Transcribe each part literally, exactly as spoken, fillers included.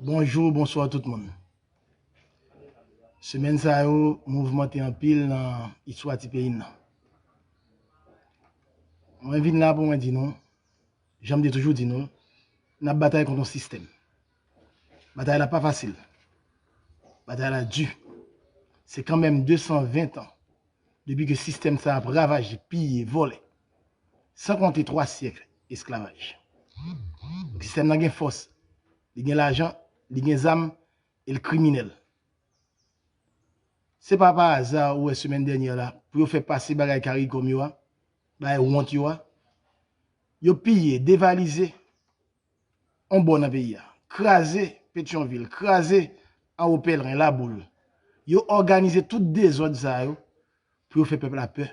Bonjou, bonswa tout moun. Semèn sa yo mouvmante anpil nan istwa ti peyi n nan. Mwen vin la pou mwen di nou, jan m te toujou di nou, n ap batay kont yon sistèm. Batay la pa fasil. Batay la di. Se kanmenm de san ven tan depi ke sistèm sa ap ravaje, piye, vòlè, san konte twa syèk esklavaj. Donk, sistèm nan gen fòs, li gen lajan, li gen zam, e l kriminèl. Se pa pa aza ou wè semèn dènyè la, pou yo fè pase bagay CARICOM yo a, bagay wont yo a, yo piye, devalize yon bò nan peyi a, kraze Petyonvil, kraze Anwo Pèlren, Laboul. Yo òganize tout dezòd sa yo pou yo fè pèp la pè.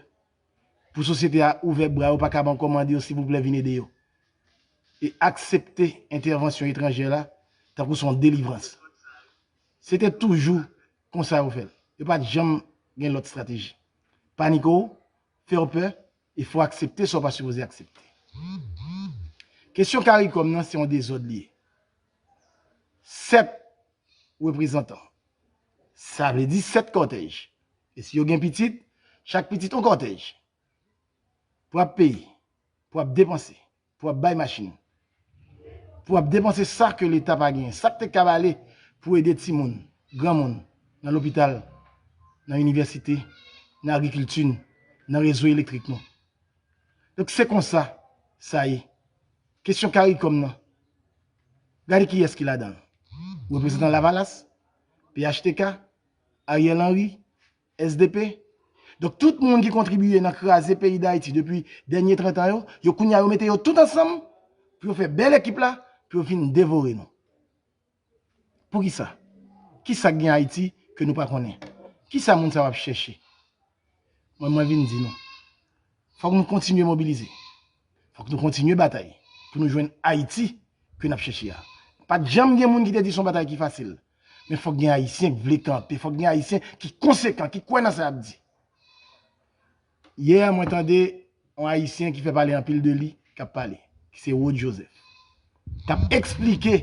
Pou sosyete a ouvè bra yo, pa kab ankò mande yo silvouplè vin ede yo. E aksepte entèvansyon etranjè la tankou se yon delivrans. Se te toujou konsa yo fè l. Yo pa t janm gen lòt estrateji. Panike w, fè w pè, e fò w aksepte sa w pa sipoze aksepte. Kesyon CARICOM nan se yon dezòd li ye. Sèt reprezantan. Sa vle di sèt kòtèj. E si yo gen pitit, chak pitit yon kòtèj. Pou ap peye, pou ap depanse, pou ap bay machin, pou ap depanse sa ke Leta pa genyen, sa k te kab ale pou ede timoun, granmoun, nan lopital, nan inivèsite, nan agrikilti n, nan rezo elektrik nou. Donk, se konsa sa ye. Kesyon CARICOM nan, gade kiyès ki ladan l. Reprezantan Lavalas, P H T K, Ariel Henry, S D P. Donk, tout moun ki kontribiye nan kraze peyi Dayiti depi dènye trant an yo, yo kounye a yo mete yo tout ansanm pou yo fè bèl ekip la, pou yo vin devore nou. Poukisa? Kisa k gen Ayiti ke nou pa konnen? Kisa moun sa yo ap chèche? Mwen, mwen vin di nou, fòk nou kontinye mobilize. Fòk nou kontinye batay pou nou jwenn Ayiti ke n ap chèche a. Pa t janm gen moun ki te di se yon batay ki fasil. Men fòk gen Ayisyen k vle kanpe, fòk gen Ayisyen ki konsekan, ki kwè nan sa y ap di. Yè, mwen tande yon Ayisyen ki fè pale anpil de li, k ap pale, ki se Rod Joseph. K ap eksplike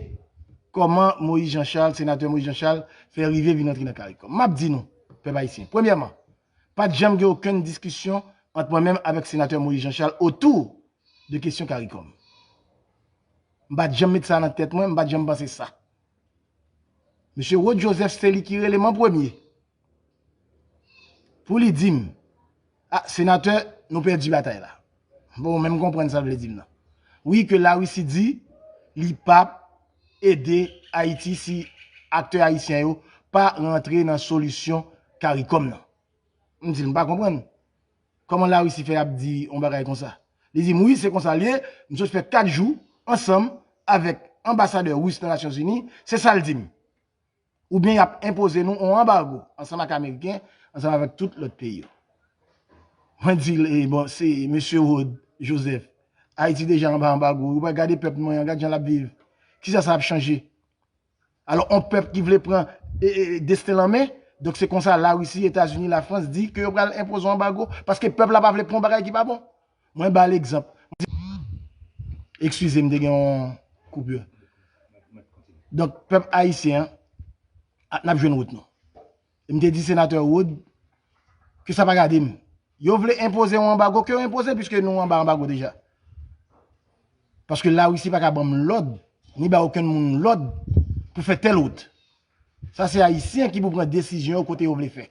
kòman Moïse Jean Charles, senatè Moïse Jean Charles, fè rive vin antre nan CARICOM. M ap di nou, pèp ayisyen, premyèman, pa t janm gen okenn diskisyon ant mwen menm avèk senatè Moïse Jean Charles otou de kesyon CARICOM. M pa t janm met sa nan tèt mwen, m pa t janm panse sa. Mesye Rod Joseph se li ki rele m an premye pou li di m, "A, senatè, nou pèdi batay la." Bon, men m konprann sa l vle di m nan. Wi, ke Larisi di li p ap ede Ayiti si aktè ayisyen yo pa rantre nan solisyon CARICOM nan. M di l, "M pa konprann. Kòman Larisi fè ap di yon bagay konsa?" Li di m, "Wi, se konsa l ye. M sot fè kat jou ansanm avèk anbasadè ris nan Nasyonzini. Se sa l di m. Oubyen y ap enpoze nou yon anbago ansanm ak Ameriken, ansanm avèk tout lòt peyi yo." Mwen di l, "E bon, se mesye Rod Joseph. Ayiti deja anba anbago. Ou pa gade pèp nou an, gade jan l ap viv. Kisa sa ap chanje?" Alò, yon pèp ki vle pran e, e, desten l an men, donk se konsa Larisi, Etazini, Lafrans di ke yo pral enpoze yon anbago, paske pèp la pa vle pran yon bagay ki pa bon. Mwen ba l egzanp. Eskize m, te gen yon koupir. Donk, pèp ayisyen an, a, n ap jwenn wout nou. E m te di senatè Rod ke sa pa gade m. Yo vle enpoze yon anbago, ke yo enpoze, piske nou anba anbago deja. Paske Larisi pa ka ban m lòd, ni ba okenn moun lòd pou fè tèl wout. Sa se Ayisyen ki pou pran desizyon yo kote yo vle fè.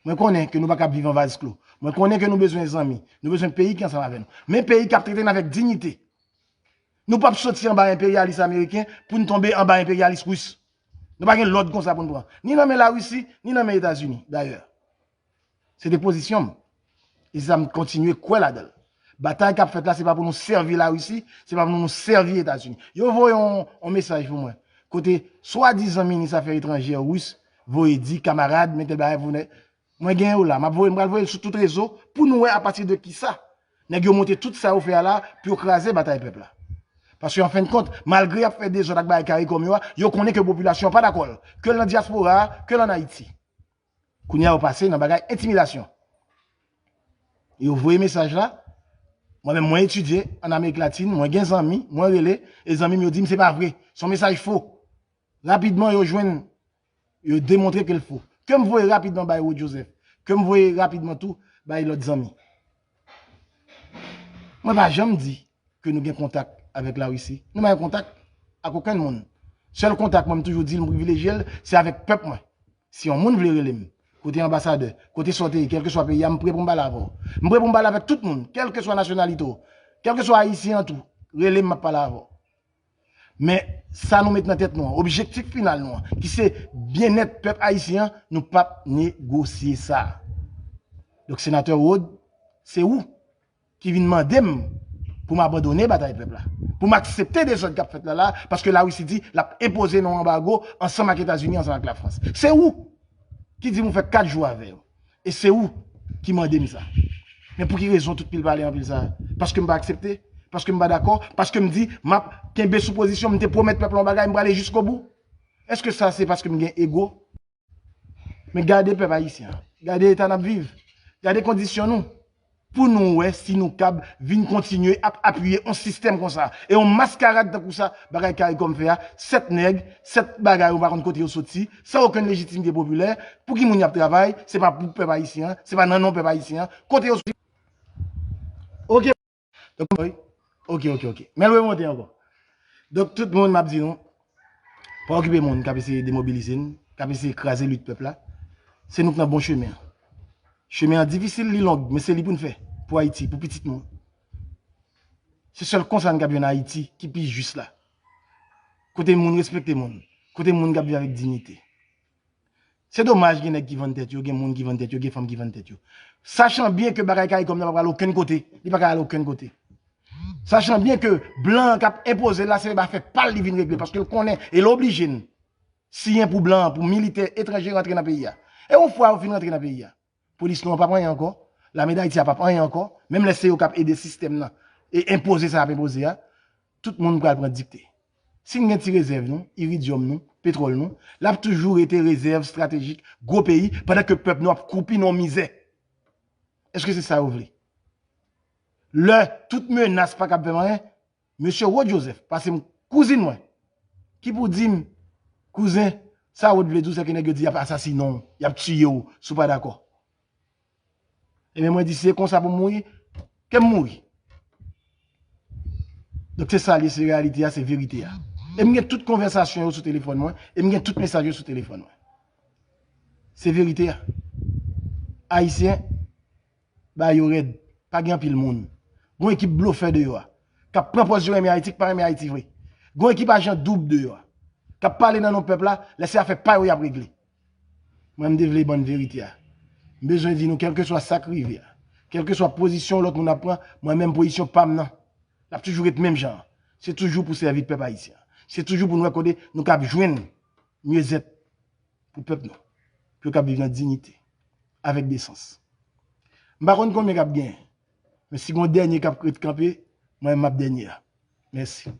Mwen konnen ke nou pa ka viv an vaz klo. Mwen konnen ke nou bezwen zanmi. Nou bezwen peyi ki ansanm avè nou. Men peyi k ap trete n avèk diyite. Nou p ap soti anba enperyalis ameriken pou n tonbe anba enperyalis ris. Nou pa gen lòd konsa pou n pran. Ni nan men Larisi, ni nan men Etazini, dayè. Se te pozisyon m. E se sa m kontinye kwè ladan l. Batay k ap fèt la, se pa pou nou sèvi Larisi, se pa pou nou sèvi Etazini. Yo voye yon, yon mesaj pou mwen. Kote swadizan minis afè etranjè ris voye di, "Kamarad, men tèl bagay pou nèg." Mwen gen yo la, m ap voye, m pral voye l sou tout rezo pou nou wè apati de kisa nèg yo monte tout sa yo fè a la pou yo kraze batay pèp la. Paske an fen de kont, malgre y ap fè dezòd ak bagay CARICOM yo a, yo konnen ke popilasyon an pa dakò l, ke l nan dyaspora a, ke l ann Ayiti. Kounye a yo pase nan bagay entimidasyon. Yo voye mesaj la. Mwen menm, mwen etidye ann Amerik Latin, mwen gen zanmi, mwen rele, e zanmi m yo di m se pa vre. Se yon mesaj fo. Rapidman, yo jwenn, yo demontre ke l fo. Ke m voye rapidman bay Rod Joseph. Ke m voye rapidman tou bay lòt zanmi. Mwen pa janm di ke nou gen kontak avèk Larisi. Nou pa gen kontak ak okenn moun. Sèl kontak mwen, m toujou di l, m privilejye l, se avèk pèp mwen. Si yon moun vle rele m, kote anbasadè, kote sa w te ye, kèlkeswa peyi a, m pre pou m pale avè w. M pre pou m pale avèk tout moun, kèlkeswa nasyonalite w, kèlkeswa ayisyen an tou, rele m, m ap pale avè w. Men sa nou met nan tèt nou an, objektif final nou an, ki se byennèt pèp ayisyen an, nou p ap negosye sa. Donk, senatè Rod, se ou ki vin mande m pou m abandone batay pèp la, pou m aksepte dezòd k ap fèt la la, paske Larisi di l ap enpoze nou anbago ansanm ak Etazini, ansanm ak Lafrans. Se ou ki di m ou fè kat jou avè yo. E se ou ki mande m sa. Men pou ki rezon tout pil pale anpil sa? Paske m pa aksepte? Paske m pa dakò? Paske m di m ap kenbe sou pozisyon, m te pwomèt pèp la yon bagay, m prale jiskobou? Èske sa se paske m gen ego? Men gade pèp ayisyen an. Gade eta n ap viv. Gade kondisyon nou. Pou nou wè si nou kab vin kontinye ap apiye yon sistèm konsa. E yon maskarad tankou sa, bagay Caricom fè a, sèt nèg, sèt bagay, ou pa konn kote yo soti, san okenn lejitimite popilè. Pou ki moun y ap travay? Se pa pou pèp ayisyen an, se pa nan non pèp ayisyen an. Kote yo soti? Oke. Donk, wi. Oke, oke, oke. Men l remonte ankò. Donk, tout moun, m ap di nou, pa okipe moun k ap eseye demobilize n, k ap eseye kraze lit pèp la. Se nou k nan bon chemen an. Chemen an difisil, li long, men se li pou n fè. Pou Ayiti, pou pitit nou. Se sèl konsa n kab jwenn Ayiti ki pi jis la. Kote moun respekte moun. Kote moun kab viv avèk diyite. Se domaj gen nèg ki vann tèt yo, gen moun ki vann tèt yo, gen fanm ki vann tèt yo. Sachan byen ke bagay Caricom nan pa pral okenn kote, li pa ka al okenn kote. Sachan byen ke blan an k ap enpoze l la, se afè pa l li vin regle, paske l konnen, e l oblije n siyen pou blan an, pou militè etranje rantre nan peyi a. E yon fwa yo fin rantre nan peyi a, polis nou an p ap anyen ankò, lame Dayiti a p ap anyen ankò, menm lè se yo k ap ede sistèm nan e enpoze sa y ap enpoze a, tout moun pral pran dikte. Si n gen ti rezèv nou, iridyòm nou, petwòl nou, l ap toujou rete rezèv estratejik gwo peyi, pandan ke pèp nou ap kroupi nan yon mizè. Èske se sa yo vle? Lè tout menas pa kab fè m anyen, mesye Rod Joseph, pase m kouzin mwen, ki pou di m, kouzen, sa Rod vle di w, se ke nèg yo di y ap asasinen w, y ap tiye w, si w pa dakò. Ebyen, mwen di, si se konsa pou m mouri, ke m mouri. Donk, se sa l ye, se reyalite a, se verite a. E m gen tout konvèsasyon yo sou telefòn mwen, e m gen tout mesaj yo sou telefòn mwen. Se verite a. Ayisyen, ba yo rèd. Pa gen anpil moun. Gon ekip blofè deyò a, k ap pran pòz yo renmen Ayiti, k pa renmen Ayiti vre. Gon ekip ajan doub deyò a, k ap pale nan non pèp la, lè se afè pa yo y ap regle. Mwen, m te vle ban n verite a. M bezwen di nou, kèlkeswa sa k rive a, kèlkeswa pozisyon lòt moun ap pran, mwen menm pozisyon pa m nan, l ap toujou ret menm jan an. Se toujou pou sèvi pèp ayisyen an. Se toujou pou n wè kote nou kab jwenn myezèt pou pèp nou, pou yo kab viv nan diyite, avèk desans. M pa konn konbyen k ap genyen, men si gon dènye k ap ret kanpe, mwen menm m ap dènye a. Mèsi.